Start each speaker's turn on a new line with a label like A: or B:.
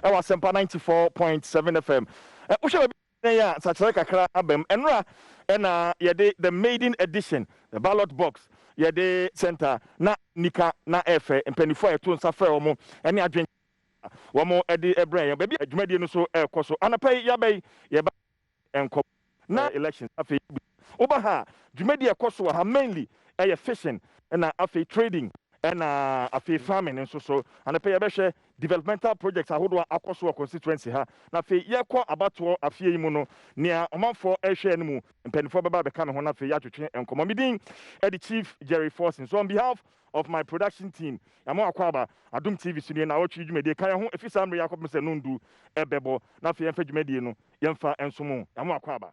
A: Ɛwɔ Asɛmpa 94.7 FM. Wohwɛ baabi a yɛn a nsakyerɛ kakra aba mu. Ɛnora ɛna yɛde the maiden edition, the ballot box, yɛde center na nika na ɛfɛ mpanimfoɔ a yɛto nsa frɛ wɔn ɛne adwene wɔn ɛde ɛbrɛ yɛn. Baabi a dwumadie no so ɛrekɔ so anapa yi, yaba yi yɛba nkɔ na elections. Afei woba ha, dwumadie ɛkɔ so wɔ ha mainly ɛyɛ fishing, ɛna afei trading, ɛna afei farming nso so. Anapa yɛbɛhwɛ developmental projects ahodoɔ a akɔ so wɔ constituency ha, na afei yɛkɔ abatoɔ afie yi mu no, nea ɔmanfoɔ ɛhwɛ no mu, mpanimfoɔ bɛba abɛka ne ho na afei yɛatwetwe nkɔmmɔ. Me din ɛde Chief Jerry Forson. So on behalf of my production team, yɛama akɔ aba Adom TV so nie na wɔtwe dwumadie ka yɛn ho ɛfi saa mmerɛ yɛ akɔpem sɛ nondu ɛbɛbɔ, na afei yɛmfa dwumadie no yɛmfa nso mu. Yɛama akɔ aba.